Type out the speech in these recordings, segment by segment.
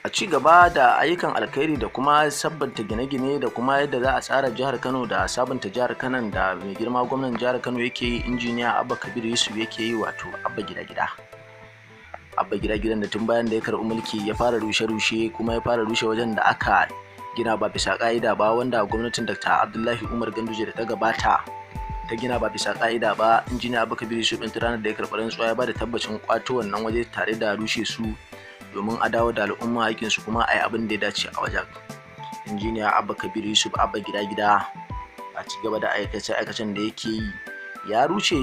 A ci gaba da ayyukan alkhairi da kuma sabbanta gine-gine da kuma yadda za a tsara jihar Kano da sabunta jihar Kano da mai girma gwamnan jihar Kano yake yi, Injiniya Abba Kabir Yusuf yake yi, wato Abba Gida Gida. Abba Gida Gidan da tun bayan da ya karɓi mulki ya fara rushe-rushe, kuma ya fara rushe wajen da aka gina ba bisa ƙa'ida ba, wanda gwamnatin Dr. Abdullahi Umar Ganduje da ta gabata ta gina ba bisa ƙa'ida ba. Injiniya Abba Kabir Yusuf ɗin ranar da ya karɓi rantsuwa ya ba da tabbacin ƙwato wannan waje tare da rushe su domin a dawo da al'umma haƙƙinsu kuma a yi abin da ya dace a wajen. Injiniya Abba Kabir Yusuf, Abba Gida Gida, a ci gaba da aikace-aikacen da yake yi, ya rushe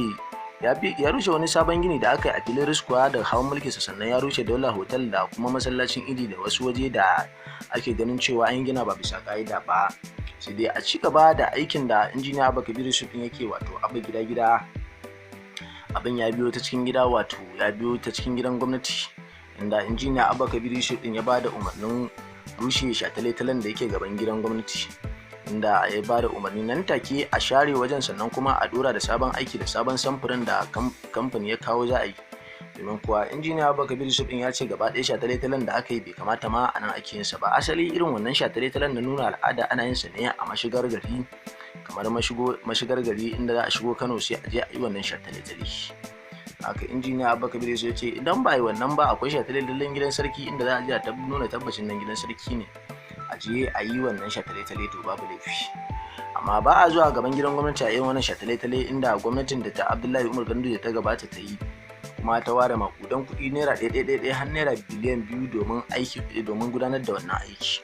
wani sabon gini da aka yi a filin Riskuwa da hawan mulkinsa, sannan ya rushe Daula Hotel da kuma masallacin Idi da wasu waje da ake ganin cewa an gina ba bisa ƙa'ida ba. Sai dai a ci gaba da aikin da Injiniya Abba Kabir Yusuf yake, wato Abba Gida Gida, abin ya biyo ta cikin gida, wato ya biyo ta cikin gidan gwamnati, inda Injiniya Abba Kabir Yusuf din ya ba da umarnin rushe shataletalen da yake gaban gidan gwamnati, inda ya ba da umarni nan take a share wajen, sannan kuma a dora da sabon aiki da sabon samfurin da kamfani ya kawo za a yi. Domin kuwa Injiniya Abba Kabir Yusuf din ya ce gaba ɗaya shataletalen da aka yi bai kamata ma a nan ake yin sa ba. Asali irin wannan shataletalen na nuna al'ada ana yin sa ne a mashigar gari, kamar mashigar gari inda za a shigo Kano, sai a je a yi wannan shataletale. Haka Injiniya Abba Kabir ya ce idan ba yi wannan ba, akwai shataletalen gidan sarki inda za a je a nuna tabbacin nan gidan sarki ne, a je a yi wannan shataletale, to babu laifi. Amma ba a zuwa gaban gidan gwamnati a irin wannan shataletale inda gwamnatin da ta Abdullahi Umar Ganduje ta gabata ta yi, kuma ta ware makudan kuɗi naira ɗaya ɗaya ɗaya har naira biliyan 2 domin aiki, domin gudanar da wannan aiki.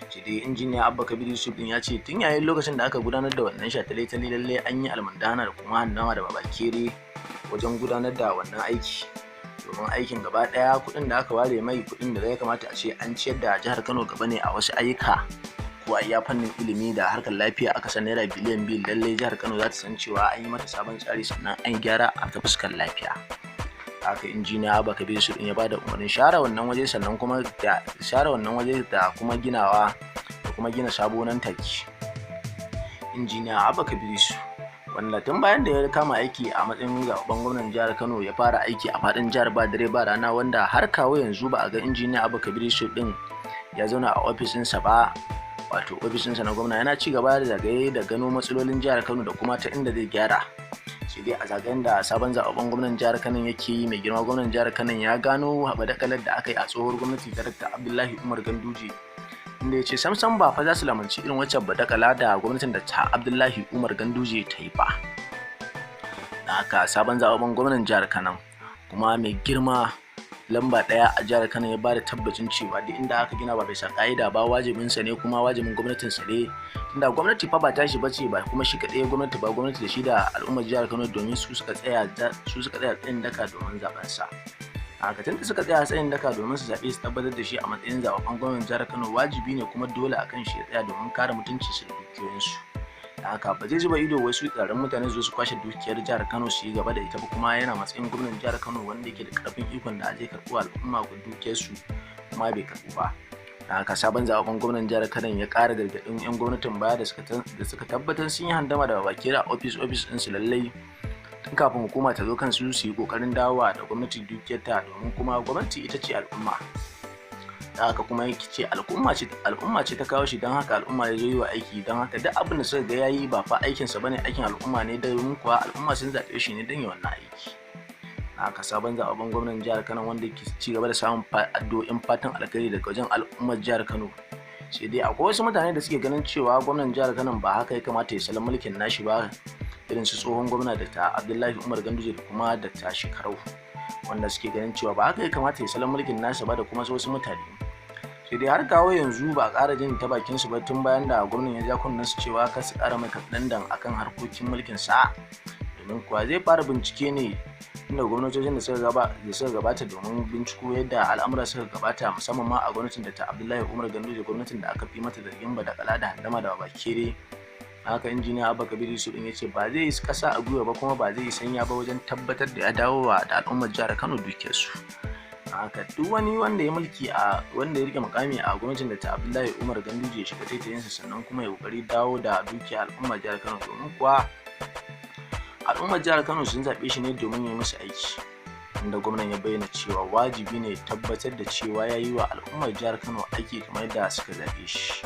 Sai dai Injiniya Abba Kabir Yusuf din ya ce tun yayin lokacin da aka gudanar da wannan shataletale, lalle an yi almundahana da kuma handama da babakere wajen gudanar da wannan aiki, domin aikin gaba ɗaya kuɗin da aka ware mai, kuɗin da ya kamata a ce an ciyar da jihar Kano gaba ne a wasu ayyuka ko a iya fannin ilimi da harkar lafiya, aka san naira biliyan 2, lallai jihar Kano za ta san cewa an yi mata sabon tsari, sannan an gyara a ta fuskar lafiya. Haka Injiniya Abba Kabir Yusuf ya bada umarnin share wannan waje, sannan kuma da share wannan waje da kuma ginawa da kuma gina sabo nan take. Injiniya Abba Kabir Yusuf, wanda tun bayan da ya kama aiki a matsayin zaɓen gwamnan jihar Kano ya fara aiki a faɗin jihar ba dare ba rana, wanda har kawo yanzu ba a ga Injiniya Abba Kabir Yusuf din ya zauna a ofisinsa ba, wato ofisinsa na gwamna, yana ci gaba da zagaye da gano matsalolin jihar Kano da kuma ta inda zai gyara. Sai dai a zagayen da sabon zaɓaɓɓen gwamnan jihar Kano yake yi, mai girma gwamnan jihar Kano ya gano badakalar da aka yi a tsohuwar gwamnati ta Dr. Abdullahi Umar Ganduje, inda ya ce samsam ba fa za su lamunci irin waccan badakala da gwamnatin da ta Abdullahi Umar Ganduje ta yi ba. Da haka sabon zaɓaɓɓen gwamnan jihar Kano, kuma mai girma lamba ɗaya a jihar Kano, ya bada tabbacin cewa duk inda aka gina ba bisa ƙa'ida ba, wajibinsa ne kuma wajibin gwamnatinsa ne, tunda gwamnati fa ba tashi bace ba, kuma shi kaɗai gwamnati ba, gwamnati da shi da al'ummar jihar Kano, domin su suka tsaya tsayin daka domin zaben sa. Haka tunda suka tsaya tsayin daka domin su zaɓe su tabbatar da shi a matsayin zaɓaɓɓen gwamnan jihar Kano, wajibi ne kuma dole akan shi ya tsaya domin kare mutunci su da dukiyoyinsu. Da haka ba zai zuba ido wasu tsaron mutane su kwashe dukiyar jihar Kano su yi gaba da ita ba, kuma yana matsayin gwamnan jihar Kano wanda yake da karfin ikon da zai karɓi al'umma dukiyar su kuma bai karɓu ba. Da haka sabon zaɓen gwamnan jihar Kano ya ƙara gargaɗin 'yan gwamnatin baya da suka tabbatar sun yi handama da babakere a ofis ofis ɗinsu, lallai tun kafin hukuma ta zo kansu su yi ƙoƙarin dawowa da gwamnati dukiyarta, domin kuma gwamnati ita ce al'umma. Da haka kuma yake ce al'umma ce ta kawo shi, don haka al'umma ya zo yi wa aiki. Don haka duk abin da suka ga yayi ba fa aikinsa bane, aikin al'umma ne, domin kuwa al'umma sun zaɓe shi ne don yi wannan aiki. Haka sabon zaɓaɓɓen gwamnan jihar Kano, wanda ke ci gaba da samun addu'o'in fatan alkhairi daga wajen al'ummar jihar Kano. Sai dai akwai wasu mutane da suke ganin cewa gwamnan jihar Kano ba haka ya kamata ya salon mulkin nashi ba, irin su tsohon gwamna Dr. Abdullahi Umar Ganduje da kuma Dr. Shekarau, wanda suke ganin cewa ba haka ya kamata ya salon mulkin nasa ba, da kuma wasu mutane. Sai dai har kawo yanzu ba a ƙara jin ta bakin su ba tun bayan da gwamnan ya ja kunnen su cewa kar su ƙara mai katsalandan akan harkokin mulkin sa, domin kuwa zai fara bincike ne inda gwamnatocin da suka gabata domin binciko yadda al'amura suka gabata, musamman ma a gwamnatin da ta Abdullahi Umar Ganduje, gwamnatin da aka fi mata zargin badakala da handama da babakere. Haka Injiniya Abba Kabir Yusuf din yace ba zai yi kasa a gwiwa ba, kuma ba zai yi sanya ba wajen tabbatar da ya dawo wa da al'ummar jihar Kano dukiyarsu. Haka duk wani wanda ya mulki a wanda ya rike mukami a gwamnatin da ta Abdullahi Umar Ganduje ya shiga taitayinsa, sannan kuma ya kokari dawo da dukiyar al'ummar jihar Kano, domin kuwa al'ummar jihar Kano sun zaɓe shi ne domin ya yi musu aiki. Inda gwamnan ya bayyana cewa wajibi ne tabbatar da cewa ya yi wa al'ummar jihar Kano aiki kamar yadda suka zaɓe shi.